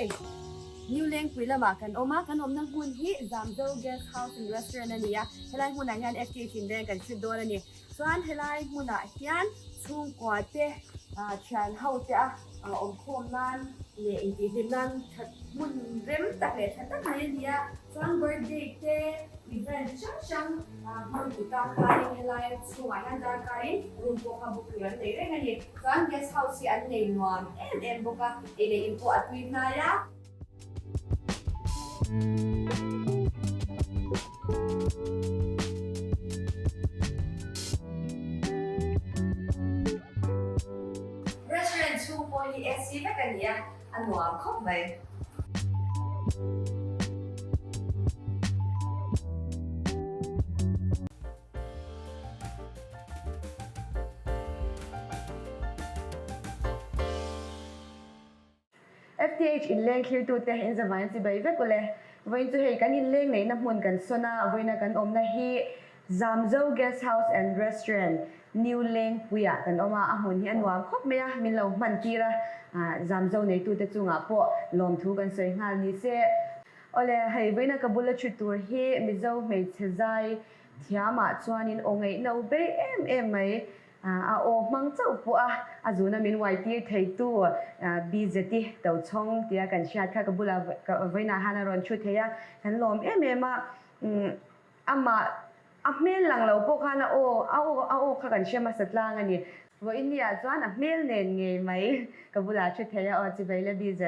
hei New Lengpui lamah kan awm a, kan awmna hmun hi Zamzo Guest House and Restaurant a ni a, helai hmunah hian FTH inleng kan hrit dawn a ni. Chuan helai hmunah hian chhungkua te thian ho te a awmkhawm nan leh intihhlim nan that hmun rem tak leh tha tak mai a ni a. Chuan birthday te event hrang hrang hmang tu tan khanin helai chhungah hian darkarin room pawh kha book tur an nei reng a ni. Chuan guest house hi an nei nuam em em bawk a, ei leh in pawh a tui hnai a. Restaurant chhung pawh hi AC vek a ni a, a nuam khawp mai. FTH inleng thlirtute in zavain chibai vek ule. Vawiin chu hei kan inleng neihna hmun kan sawn a, vawiina kan awmna hi Zamzo Guest House and Restaurant, New Lengpuiah kan awm a, a hmun hi a nuam khawp mai a, min lo hman tir a, Zamzo neitute chungah pawh lawmthu kan sawi nghal ni se. Awle, hei vawiina ka bula thu tur hi Mizo hmeichhe zai thiamah chuanin aw ngaihno bei em em mai. A aw hmang chauh pawh a, a zuna min uai tir theitu BZI Tochhawng tia kan hriat kha ka bulah vawiinah han a rawn thu thei a, kan lawm em em a. Amah a hmel lang lo pawh khan a aw a aw a aw kha kan hre hmasa tlang a ni. Vawiin ni ah chuan a hmel nen ngei mai ka bulah thu thei a, aw chibai le BZ.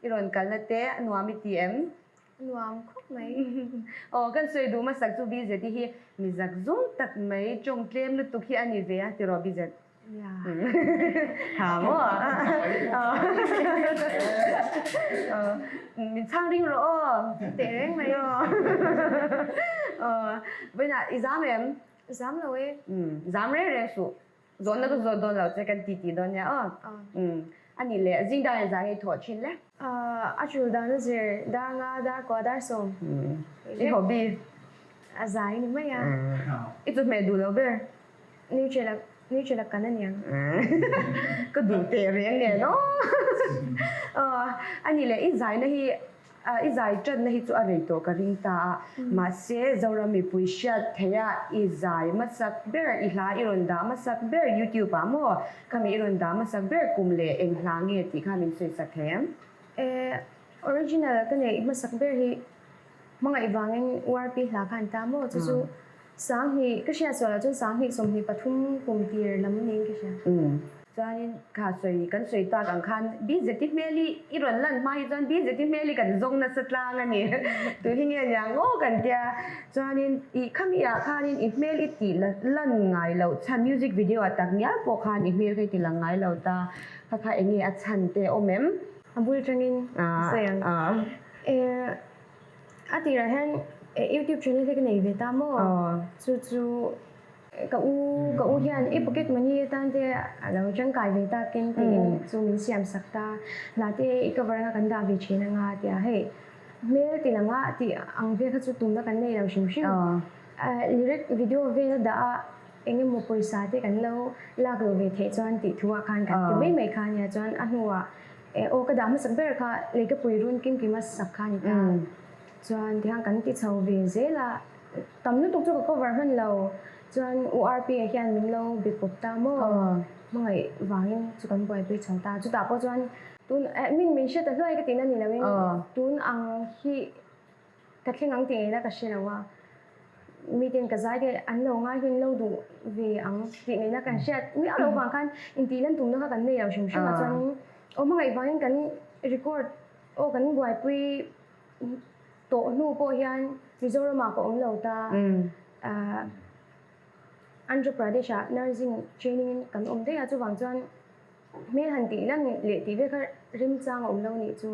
I rawn kalna te a nuam i ti em? Nuam khawp mai. Aw, kan sawi duh hmasak chu BZ hi mi zak zum tak mai, tawng tlem lutuk hi a ni ve a, tiraw BZ? Ha maw? Min chhang ring rawh aw. Teh reng mai. Aw, vawiinah i zam em? Zam lo e. Zam reng reng suh. Zawhna ka zawt dawn lo che kan ti ti dawn nia aw. A nih leh zing dar engzah nge i thawh thin le? A tul dan a zir, dar nga, dar kua, dar sawm. I hobby? A zai ni mai a. I chu hmeh duh lo ber? Nuchela, Nuchela kan a niang. Ka duh teh reng nen aw. A nih leh i zaina hi I zai tanna hi chu a rei tawh ka ring ta a, mahse Zoram mipui hriat theih a i zai hmasak ber, i hla i rawn dah hmasak ber YouTube ah maw khami i rawn dah hmasak ber kum leh eng hla nge tih kha min sawi sak thei em? E, original ka neih hmasak ber hi hmangaih vangin URP hla kha an ta maw? Chu chu Sanghnih, ka hriat sual ah chuan Sanghnih 23 kum tir lam niin ka hria. Umm. Chuanin kha sawi kan sawi tak ang khan BZT hmel hi i rawn lan hma hi chuan BZT hmel hi kan zawng nasa tlang a ni. Tui hi nge nia ngaw kan tia. Chuanin i khami ah khanin i hmel i tih lan ngai loh chhan music video ah tak ngial pawh khan i hmel kha i ti lang ngai lo ta. Kha kha eng nge a chhan te awm em? A bul tangin ka sawi ang. E. A tirah hian YouTube channel hi ka nei ve ta maw? Chu chu ka u ka u hian i pocket money atan te a lo tangkai ve takin tiin chu min siam sak ta. Hla te i cover anga kan dah ve thin anga tia hei hmel ti lang a tih ang vel kha chu tumna kan nei lo hrim hrim. Lyric video vel a dah a eng emaw pawisa te kan lo lak lo ve theih chuan tih thu ah khan kan ti mai mai kha ania chuan a hnuah E aw ka dah hmasak ber kha Leikapui run kim kima sak kha a ni ta. Chuan tihian kan ti chho ve zel a, tam lutuk chu ka cover hman lo. Chuan URP ah hian min lo be pawp ta maw? Hmangaih vangin chu kan buaipui chho ta. Chutah pawh chuan tun min min hre ta hluai ka tihna ni loin tun ang hi Ka thleng ang tih ngei na ka hre lo a, miten ka zai te an lo ngai hian lo duh ve ang tih ngei na kan hriat miah loh vang khan intih lan tumna kha kan nei lo hrim hrim a chuanin aw hmangaih vangin kan record aw kan buaipui tawh hnu pawh hian Mizoramah ka awm lo ta ah Andhra Pradesh ah nursing training in kan awm daih a chuvang chuan Hmel han tih lan leh tih vel kha remchang a awm lo nih chu.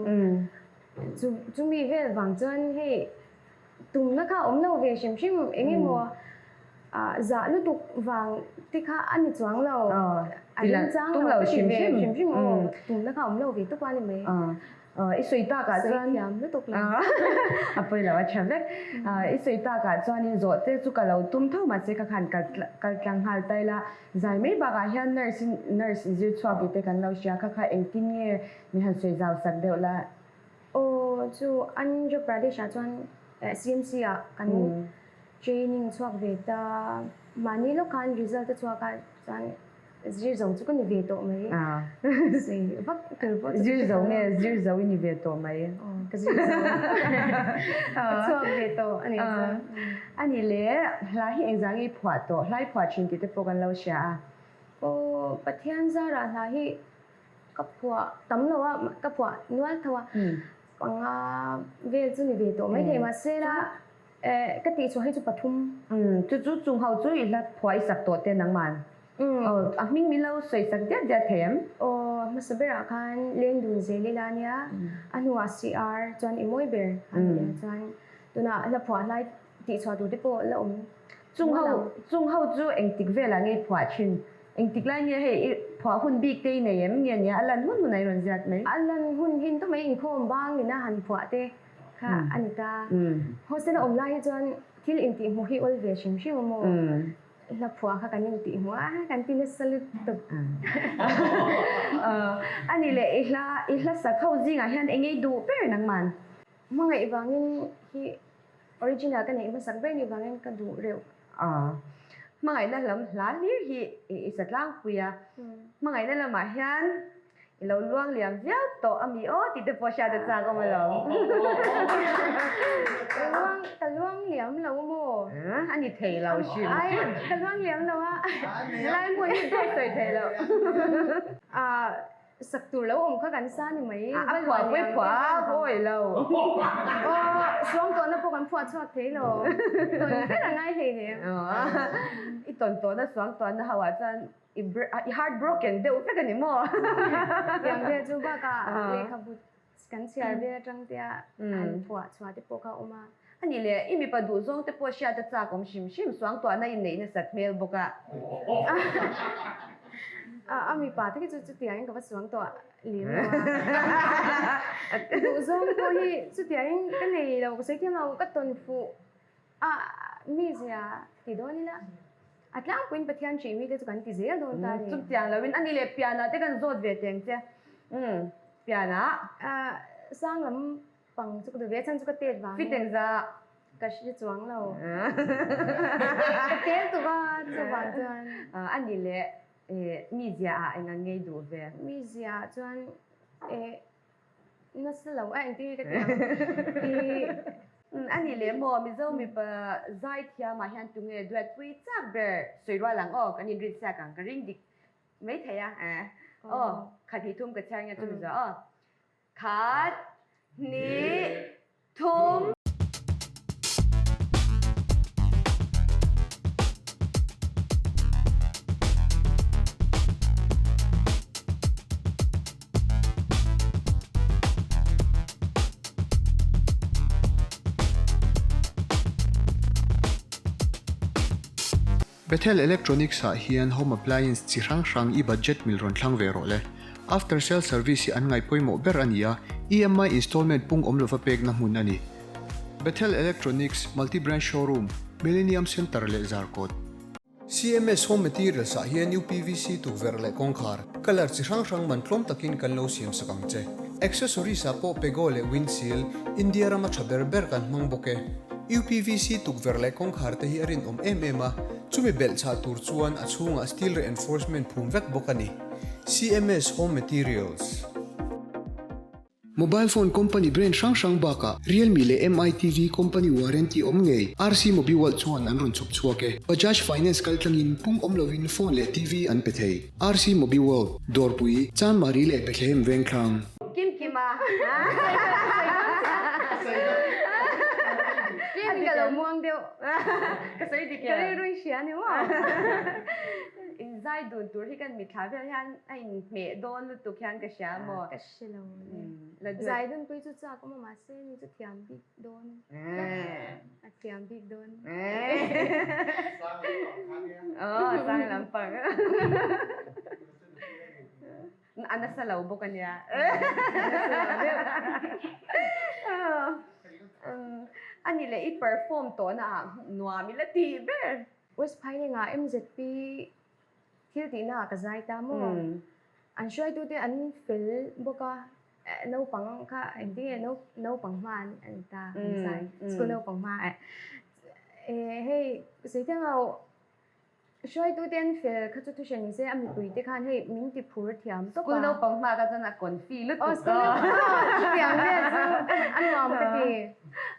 Chu chumi vel vang chuan hei tumna kha a awm lo ve hrim hrim eng emaw ah zah lutuk vang te kha a ni chuang lo. A remchang lo ka ti ve hrim hrim aw tumna kha a awm lo ve tawp a ni mai. I sawi takah chuan. Sawi thiam lutuk lo. A pawi lo a tha vek. I sawi takah chuanin zawh te chu ka lo tum tho mahse ka khan kal tlang nghal ta ila. Zai mai bakah hian nurse nurse zir chhuak tih te kan lo hria kha kha engtin nge min han sawi zau sak deuh la. Aw chu Andhra Pradesh ah chuan CMC ah kan training chhuak ve ta. Mahni lawk khan result a chhuak a chuan zir zo chu ka ni ve tawh mai. Sawi vak tur pawh chu Zir zo nge zir zo i ni ve tawh mai. Aw ka zir zo. Ka chhuak ve tawh a ni chuan. A ni le, hla hi engzah nge i phuah tawh? Hla i phuah thin tih te pawh kan lo hria a. Aw Pathian zarah hla hi ka phuah tam lo a, ka phuah nual tho a. Panga vel chu ni ve tawh maithei mahse la Ka tih chhuah hi chu pathum. Chu chu chung ho chu i hla phuah i sak tawh te nangman. Aw a hming min lo sawi sak diat diat thei em? Aw hmasa berah khan leng dun zel ila nia, a hnuah CR chuan i mawi ber kha ni nia chuan tunah hla phuah hlai tih chhuah tur te pawh la awm Chung ho chung ho chu engtik velah nge i phuah thin? Engtik lai nge hei i phuah hun bik te i nei em? Nge nia a lan hun hun a i rawn ziat mai? A lan hun hin tu mai inkhawm bang nena han phuah te kha a ni ta. Hostel a awm lai hi chuan thil intih hmuh hi awl ve hrim hrim a maw? Hla phuah kha kan intih hmuh a, kan ti nasa lutuk. A ni leh i hla i hla sak ho zingah hian eng ei duh ber nangman? Hmangaih vangin hi original ka neih hmasak ber nih vangin ka duh reuh. Hmangaihna lam hla hlir hi i sa tlangpui a, hmangaihna lamah hian I lo luang liam viau tawh a mi aw tih te pawh hriat a chak awm alawm. Ka luang ka luang liam lo maw? A ni thei lo hrim. Ai ka luang liam lo a. Lai hmun hi pawh sawi thei lo. A sak tur lo awm kha kan sa ni mai. A phuah pawh i phuah a hawi lo. Aw suang tawhna pawh kan phuah chhuak thei lo. Tawn ber a ngai hlei hle. I tawn tawhna suang tawhna ho ah chuan I heart broken deuh vek a ni maw? Tiang vel chu bakah lehkhabu kan chhiar vel atang te a han phuah chhuah te pawh kha a awm a. A nih leh i mipa duhzawng te pawh hriat a chak awm hrim hrim suangtuahna i neih nasat hmel bawk a. A mipa te khi chu chutiangin ka va suangtuah lem lo a. Duhzawng pawh hi chutiangin ka nei lo, ka sawi thiam lo, ka tawn fuh a mizia ti dawn ila. A tlangpuiin Pathian hrih mite chu kan ti zel dawn ta a ni. Chutiang loin a ni leh pianah te kan zawt ve teng che. Umm pianah. Sang lam pang chu ka duh ve a, chhan chu ka tet vang e. Fiteng za. Ka hre chuang lo. Ka tel tuk a chuvang chuan. A ni leh mizia ah eng ang ngei duh ve? Mizia ah chuan Nasa lo a engtin nge ka ti ang i. A nih leh maw Mizo mipa zai thiam ah hian tunge duatpui chak ber sawi rual ang aw kan inrin siak ang ka ring dik mai thei a eh aw khat hnih thum ka chhiar nge chu Mizo aw khat hnih thum. Bethel Electronics ah hian home appliance chi hrang hrang i budget mil rawn thlang ve rawh le. After sale service hi an ngaih pawimawh ber a ni a, EMI installment pung awm lova pekna hmun a ni. Bethel Electronics Multi Branch Showroom, Millennium Centre leh Zarkawt. CMS Home Materials ah hian UPVC tukverh leh kawngkhar, colour chi hrang hrang man tlawm takin kan lo siam sak ang che. Accessories ah pawh Pego leh Windseal, India rama tha ber ber kan hmang bawk e. UPVC tukverh leh kawngkhar te hi a rinawm em em a, chumi belh chah tur chuan a chhungah steel reinforcement phum vek bawk a ni. CMS Home Materials. Mobile phone company brand hrang hrang bakah Realme leh Mi TV company warranty awm ngei RC Mobiworld chuan an rawn chhawp chhuak e. Bajaj Finance kaltlangin pung awm lovin phone leh TV an pe thei. RC Mobiworld, Dawrpui, Chanmari leh Bethlehem Vengthlang. Kim Kim a. Tlem ka lo muang deuh. Ka sawi dik em? Ka rilru i hria ni maw? In zai dun tur hi kan mitthla vel hian a inhmeh dawn lutuk hian ka hria maw? Ka hre lo le. Zai dun pui chu chak awm a mahse ni chu thiam bik dawn. A thiam bik dawn. Aw, sang lampang. A nasa lo bawk a nia. A ni leh i perform tawhna ah nuam ila tih ber. West Phailengah MZP thil tihna ah ka zai ta maw? An hruaitute an fel bawk a, naupang kha engtin nge naupang hma an ta an zai, school naupang hma hei Saithianga Hruaitute an fel kha chu thu hre ni se, a mipuite khan hei min ti phur thiam tawp a. School naupang hma kha chuan a confi lutuk a. Aw school naupang hma chutiang vel chu a nuam ka ti.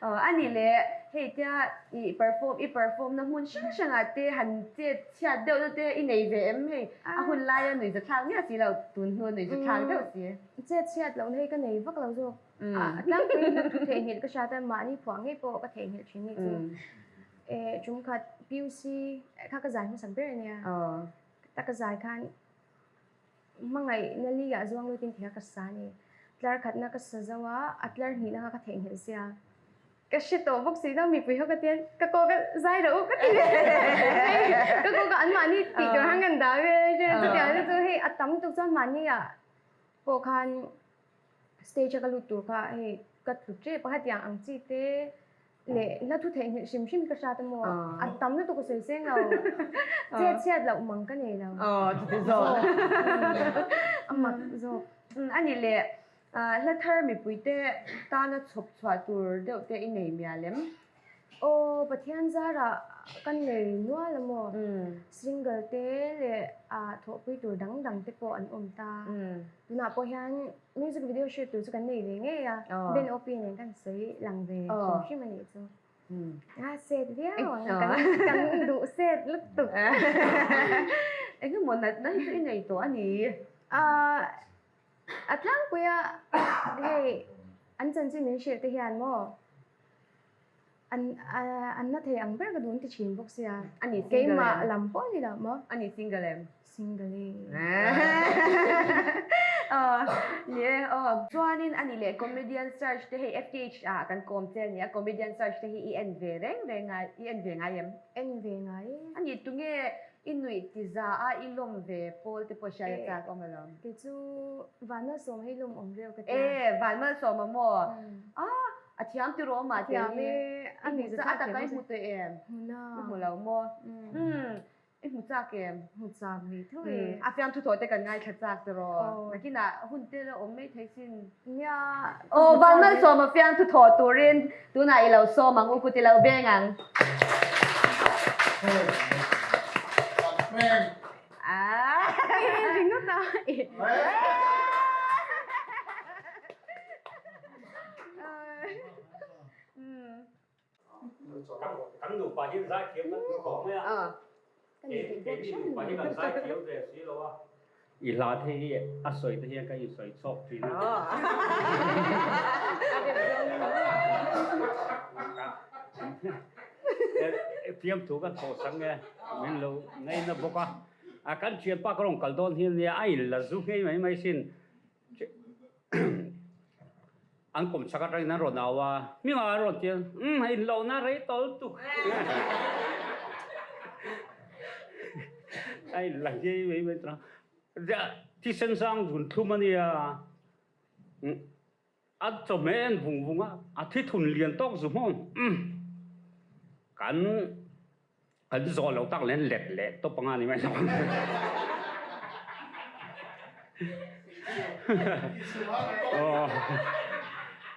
Aw a ni le, hei tia i perform i perform na hmun hrang hrangah te han chet chhiat deuh na te i nei ve em hei a hun laia nuih zathlak miah si lo tun hnu a nuih zathlak deuh si. Chet chhiat lohna hi ka nei vak lo zawk. A tlangpuiin ka thu theihnghilh ka hriat a, mahni phuah ngei pawh ka theihnghilh thin ni chu. Tum khat PUC kha ka zai hmasak ber a nia. Ta ka zai khan hmangaihna li ah zuang lutin ti kha ka sa a ni. Tlar khatna ka sa zo a, a tlar hnihna kha ka theihnghilh sia. Ka hre tawh bawk si lo, mipui ho ka tia ka kaw ka zai rawh u ka ti ka kaw ka anmahni tih tur han kan dah vel a nia. Chutiang chu hei a tam tuk chuan mahni ah pawh khan stage a ka lut tur kha hei ka tlu tep a, hetiang ang chi te leh hla thu theihnghilh hrim hrim hi ka hrat a maw a tam lutuk ka sawi seng lo chet chhiat loh mang ka nei lo chuti zawk a mak zawk a ni leh hla thar mipui te tana chhawp chhuah tur deuh te i nei mial em? Aw Pathian zarah ka nei nual a maw single te leh thawhpui tur dang dang te pawh an awm ta tunah pawh hian Music video shoot tur chu kan nei ve ngei a, Ben OP nen kan sawi lang ve hrim hrim a nih chu. A set viau ang, kan duh set lutuk. Eng emaw natna hi chu i nei tawh a ni. A tlangpui a, hei an chanchin min hrilh te hian maw An an na thei ang ber ka dun ti thin bawk sia. A ni single em? Keimah lam pawh ni lo maw? A ni single em? Single e. Aw ni e aw. Chuanin a ni leh comedian search te hei FTH ah kan kawm che a nia comedian search te hi i en ve reng reng a i en ve ngai em? En ve ngai e. A ni tunge i nuih ti za a i lawm ve pawl te pawh hriat a chak awm alawm. Kei chu Vanmalsawma hi lawm awm reuh ka tia. E Vanmalsawma maw? Ah A thiam ti rawh mah te hi. A hmu chak a taka i hmu tawh em? Hmu na. I hmu lo maw? Umm i hmu chak em? Hmu chak ve tho e. A fiamthu tawh te kan ngaithla chak ti rawh. Nakinah hun te la awm mai thei sin. Nia. Aw Vanmalsawma fiamthu thawh turin tunah i lo sawm ang u kut i lo beng ang. Ringawt a. Kan nupa hi an zaithiam kan ti khawp mai a, keini nupa hi kan zaithiam ve si lo a. I hla te hi a sawi te hian ka insawi chhawk thin a. Fiamthu kan thawh sang e, min lo ngaina bawk a. A kan thianpa ka rawn kal dawn hi ania, a inla zu ngei mai mai sin. An kawm chak atangin an rawn au a, hmingah an rawn ti a, umm a inlohna rei tawl tuk a inla ngei mai mai tawh a, thisen sang zun thlum a nia, a chawhmeh en vung vung a, a thithun lian tawk zu hmawm, umm kan Kan zawh loh tak len let leh tawp anga ni mai lo.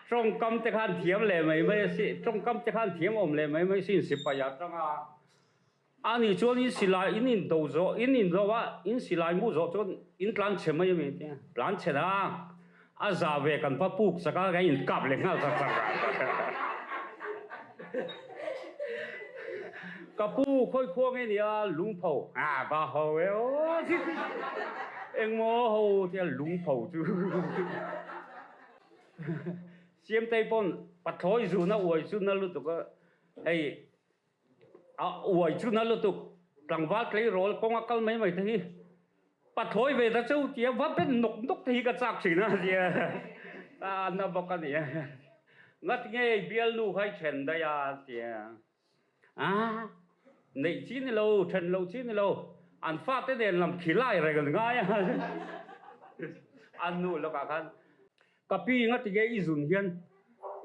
Tawngkam te khan thiam leh mai mai a si, tawngkam te khan thiam awm leh mai mai sin sipai ah tang a. Ani chuan in silai in in do zawh, in in do a, in silai mu zawh chuan in tlan chhe mai a mi tia. Tlan chhe dang. A za ve kan pa puk chak a, kan in kap leh nghal chak chak a. Ka pu khawi khua nge nia lungpho a va ho e aw engmaw ho tia lungpho chu Siamtei pawn pathlawi zuna uai chu na lutuk a hei a uai chu na lutuk tlangval tleirawl kawnga kal mai mai te hi Pathlawi ve ta cheu tia va ben nawk nawk te hi ka chak thin a tia a na bawk a nia. Ngat nge bialnu kha i then daih a tia a neih chi ni lo then lo chi ni lo an fate nen lam khilai reng an ngai a. A hnu lawkah khan ka pi nga tige i zun hian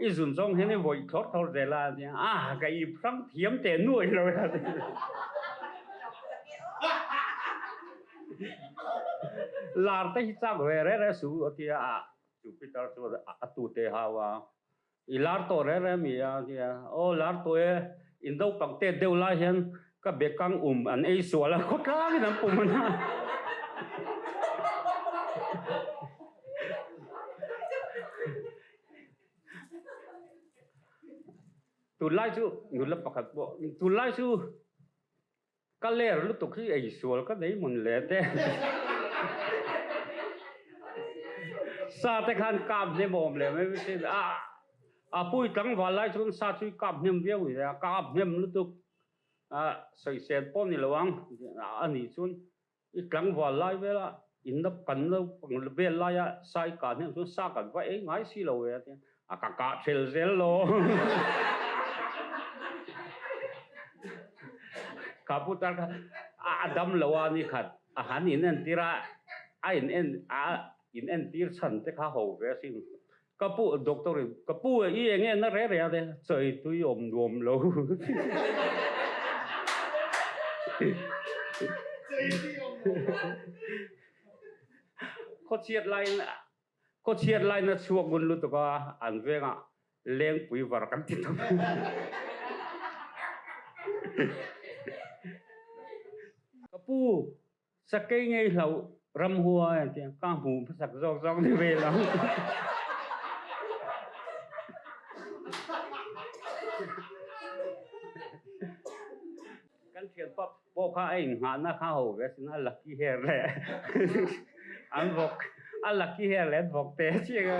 i zun zawng hian i vawih thlawr thlawr zel a tia a ka ip hrang thiam teh nuai lo a ti. Lar te hi chak ve re re su a tia a chu Peter chuan a tute hau a I lar tawh reng reng mi a tia, aw lar tawh e, in naupang tet deuh lai hian ka bekang um an ei sual a, khawtlangin an pum a na. Tunlai chu nula pakhat pawh, tunlai chu Ka ler lutuk hi ei sual ka nei hmun le te. Sa te khan kap hnem awm leh mai mai a a pui tlangval lai chuan sa chu i kap hnem viau ni a kap hnem lutuk a sawisel pawh ni lo ang a nih chuan i tlangval lai vela in la kan lo vel laia sa i kah hnem chuan sa kan va ei ngai si lo ve a tia a ka kah ṭhel zel lo. Kha putar kha a dam lo a ni khat a han in entir a, a in en a in entir chhan te kha ho ve asin. Ka pu doctor in ka pu i eng en a re re a te chawi tui awm nuam lo. Khawchhiat laiin Khawchhiat laina chhuak ngun lutuk a, an vengah lengpui var kan ti tawp. Ka pu, sakei ngei hloh ramhua a tia, ka hmu hmasak zawk zawk ni ve lo. Kan thianpa pawh kha a inngahna kha ho ve asin a lucky hair leh an vawk a lucky hair leh an vawk te chiang a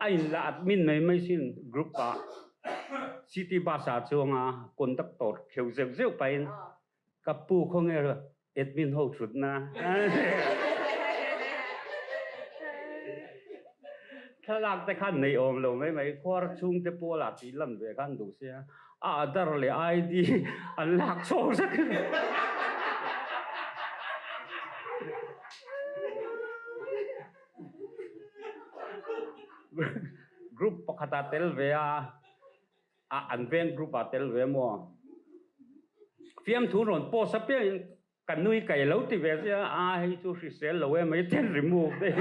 a in la admin mai mai sin group ah city bus ah chuanga conductor kheu zeuh zeuh pahin Ka pu khawnge admin ho thutna. Thlalak te khan nei awm lo mai mai khuar chhung te pawl ah tih lan ve khan duh sia a Aadhaar leh ID an lak chhawk zet. Group pakhat ah tel ve a. A an veng group ah tel ve maw? Fiamthu rawn post apiangin ka nui kai lo ti ve sia a hei chu hrisel lo em mai ten remove daih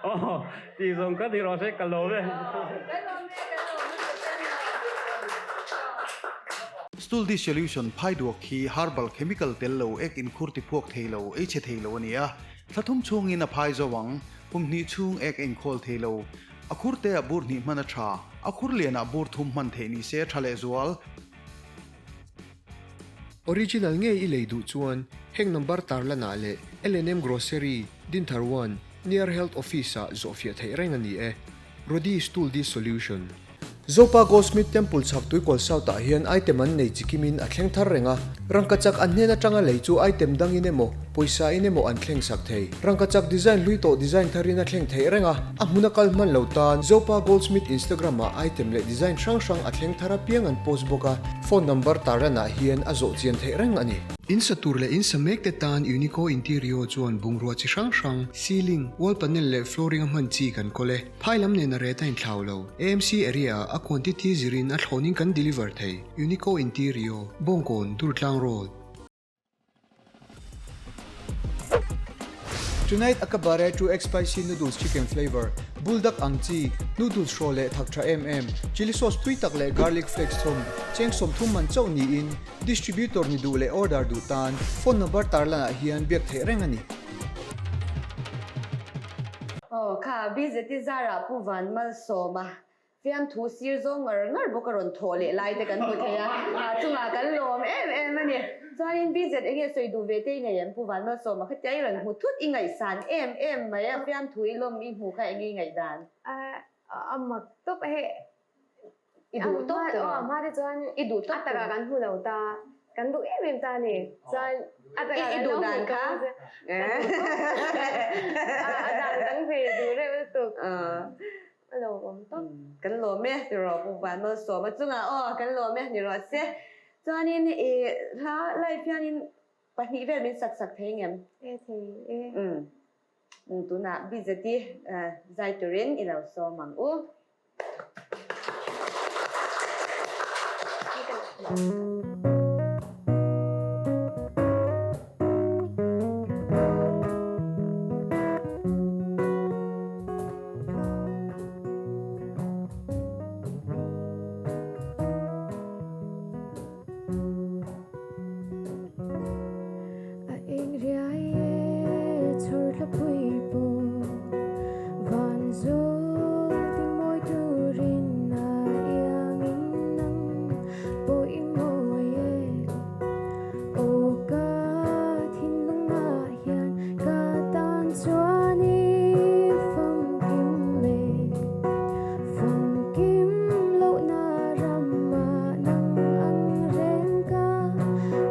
aw tih zawng ka ni rawh se ka lawm e. Stool dissolution phai duak hi herbal chemical tel lo ek inkhur ti phuak thei lo ei chhe thei lo a ni a, thla thum chhungin a phai zo ang, kum hnih chhung ek a inkhawl thei lo. A khur te ah bur hnih hman a tha, a khur lian ah bur thum hman theih ni se a tha lehzual. Original ngei i lei duh chuan heng number tarlan ah leh L&M Grocery, Dinthar One, near Health Office ah zawhfiah theih reng a ni e. Rodi Stool Dissolution. Zopa Goldsmith Temple chhak Tuikawl South ah hian item an nei chikim in a thleng thar reng a, rangkachak an hnen atanga lei chu item dang in emaw, pawisa in emaw an thleng sak thei. Rangkachak design hlui tawh design thar in a thleng theih reng a, a hmun a kal hman lo tan Zopa Goldsmith Instagram ah item leh design hrang hrang a thleng thar apiang an post bawk a, phone number tarlan ah hian a zawh chian theih reng a ni. In sa tur leh in sa mek te tan Unico Interior chuan bungrua chi hrang hrang, ceiling, wall panel leh flooring a hman chi kan kawl e. Phai lam nen a ret a inthlau lo. AMC area ah a quantity zirin a thlawnin kan deliver thei. Unico Interior, Bawngkawn, Durtlang Road. Tonight a ka bare 2x spicy noodles chicken flavour, buldak ang chi, noodles hraw leh thak tha em em, chilli sauce tui tak leh garlic flakes thawm, cheng 30 man chauh niin, distributor ni duh leh order duh tan phone number tarlan ah hian biak theih reng a ni. Aw kha BZT Zara Pu Van Malsawma fiamthu sir zawng ngar ngar bawk a rawn thawh leh lai te kan hmu thei a, a chungah kan lawm em em a ni. Chuanin BZ eng nge sawi duh ve te i nei em Pu Van Malsawma khatia i rawn hmu thut i ngaihsan em em mai a fiamthu i lawm i hmuh kha eng nge i ngaihdan? A mak tawp a hei. I duh tawp tawh. Aw, hma te chuan I duh tawp a takah kan hmu lo ta, kan duh em em ta a ni. Chuan a takah I kan lo duh dan hmuh kha? A dan dang ve duh reuh lutuk. A lo awm tawp. Kan lawm e, ti rawh Pu Vanmalsawma chungah aw kan lawm e ni rawh se. Chuanin i hla live hianin pahnih vel min sak sak thei ngem? E thei e. Umm tunah BZT zai turin i lo sawm ang u. A eng riai e chhawr thlapui pawh van zawl ti mawi turin a iangin nang pawh i mawi e. Aw ka thinlungah hian ka tan chuan i famkim e. Famkim lohna ramah nang ang reng ka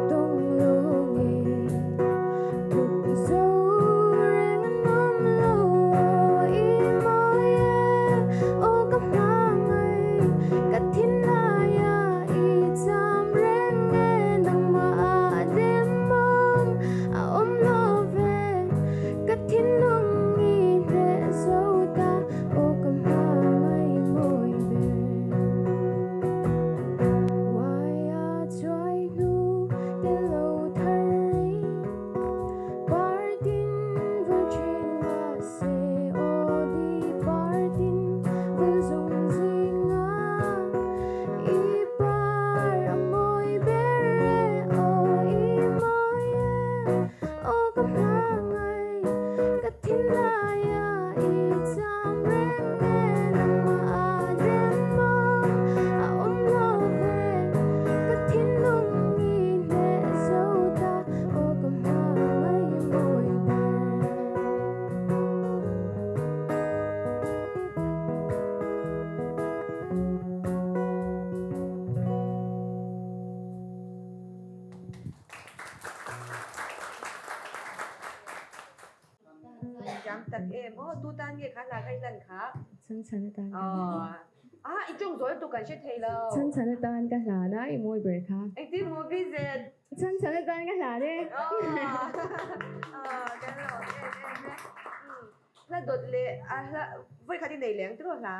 tawng lo nge. Tluk zo reng an awm lo aw i mawi e. Aw ka hmangaih ka thinlai a i cham reng e. Nangmah a demawm a awm lo ve. Ka thinlung i hneh zo ta aw ka hmangaih mawi ber. Uaia chuai hnu te lo thar rei partin vul thin mahse aw di partin vul zawng zinga i par a mawi ber e aw i mawi e aw ka hmangaih ka thinlai a i cham reng e nangmah a demawm a awm lo ve ka thinlung i hneh zo ta aw ka hmangaih mawi ber. Thiam tak em aw tu tan nge kha hla kha i lan kha? Chhan chhan atan ka hlan. Ah i tawng zawl tu kan hre thei lo. Chhan chhan atan ka hlan a i mawi ber kha. Engtin maw BZ? Chhan chhan atan ka hlan e. Aw kan lawm em em e. Hla dawt leh a hla vawi khat i nei leng tiraw hla?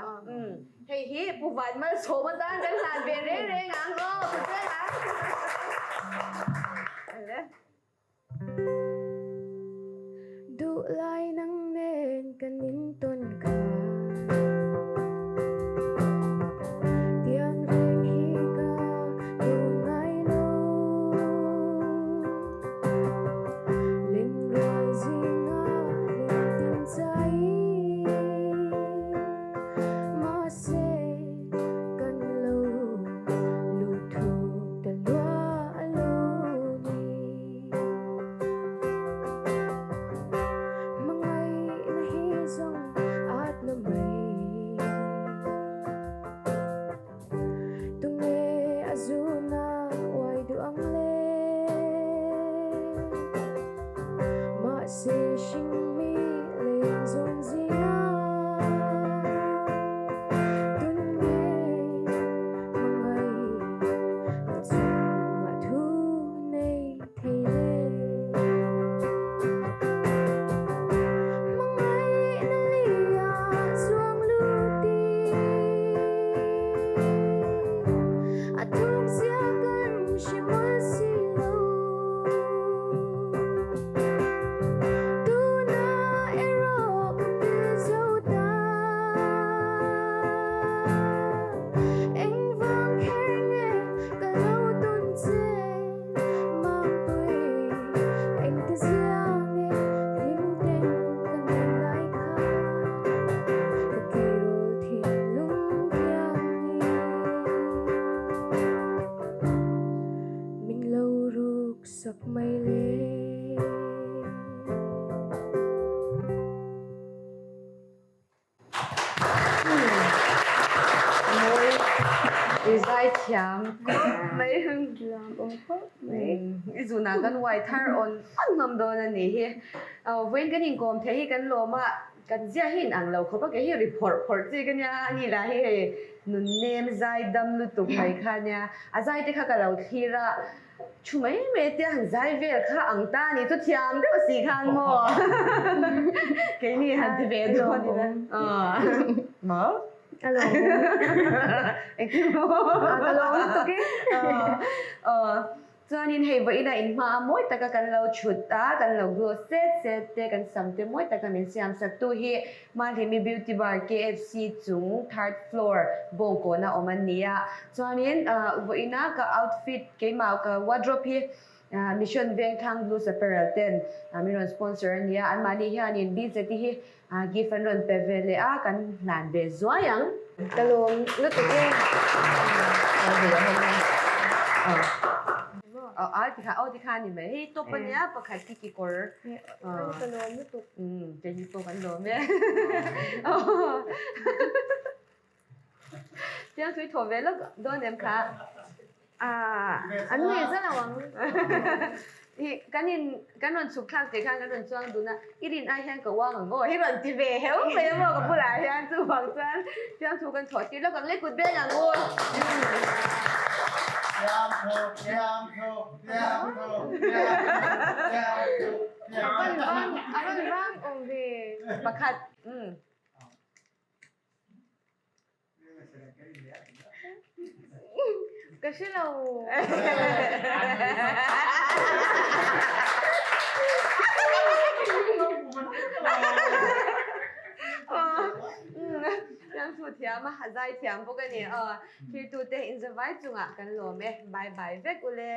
Hei hi Pu Van Malsawm atan kan hlan ve reng reng ang aw Pu Chen ang. Duh lai nang nen kan intawn kha Tiang reng hi ka duh ngai lo Lenrual zinga hlim tin chai Mahse kan lo lut thuk ta lua a lo ni. Hmangaihna hi zawng at na mai. Tunge a zuna uai duh ang le? Mahse hringmi leng zawn zinga tunge hmangaih na chungah thu nei thei le? Hmangaihna lia chuang lut i a thuk zia kan hre mual si lo. Tuna erawh ka pil zo ta. Engvang kher nge ka lo tawn che Mampui, engti zia nge hlim ten ka nei lai kha ka tleirawl thinlung thiang hi. Min lo ruk sak mai le. Mawi i zai thiam khawp mai. Lam awm khawp mai. I zunah kan uai thar awn awn hlawm dawn a nih hi. Vawiin kan inkawm theih hi kan lawm a. Kan zia hi inang lo khawp a, kei hi ri phawrh phawrh chi ka nia, ani lah hi hei nun nem zai dam lutuk mai kha nia, a zai te kha ka lo thlir a, thu mai mai tia han zai vel kha ang ta a ni chu thiam deuh si khan maw keini han ti ve dawn ila maw A lawm engtin maw ka lawm lutuk e Chuanin hei vawiin a inhma a mawi taka kan lo chhut a, kan lo glow set set te, kan sam te mawi taka min siam sak tu hi Mahlimi Beauty Bar KFC chung third floor bawngkawn a awm an ni a. Chuanin vawiin a ka outfit keimah ka wardrobe hi Mission Vengthlang Blues Apparel ten min rawn sponsor a ni a, anmahni hianin BZT hi Gift an rawn pe ve leh a, kan hlan ve zuai ang. Ka lawm lutuk e. Aw ai tikha aw tikha ni mai hei top ania pakhat khi kekawr. Ka lawm lutuk. Kei hi pawh kan lawm e. Chiang thui thaw ve lawk dawn em kha. An nei zan lo ang. Hi kan in kan rawn chhuk thlak tih khan kan rawn chuang dun a, i rin ai hian ka uang ang aw hi rawn ti ve heu mai a maw ka bulah hian chuvang chuan chiang thu kan chhuah tir lawk ang le kut beng ang u. Chiang tho, chiang tho, chiang tho, chiang tho, chiang tho, chiang A van vang, a van vang awm ve. Pakhat, umm. Ka hre lo. Fiamthu thiam a, zai thiam bawk a ni. Thirtute inzavai chungah kan lawm e. Bye bye vek ule.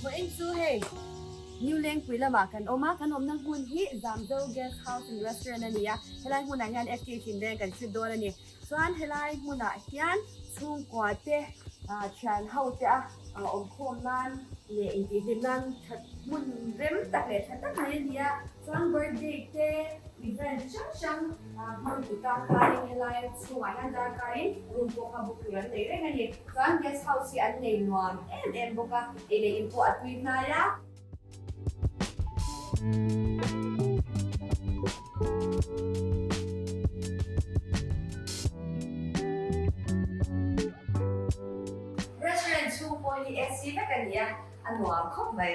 Vawiin chu hei New Lengpui lamah kan awm a, kan awmna hmun hi Zamzo Guest House and Restaurant a ni a, helai hmunah hian FK Thinleng kan hre dawn a ni. Chuan helai hmunah hian chhungkua te thian ho te a awmkhawm nan leh intihhlim nan that hmun rem tak leh tha tak mai a ni a. Chuan birthday te event hrang hrang hmang tu tan khanin helai chhungah hian darkarin room pawh kha book tur an nei reng a ni. Chuan guest house hi an nei nuam em em bawk a, ei leh in pawh a tui hnai a. Restaurant chhung pawh hi AC vek a ni a, a nuam khawp mai.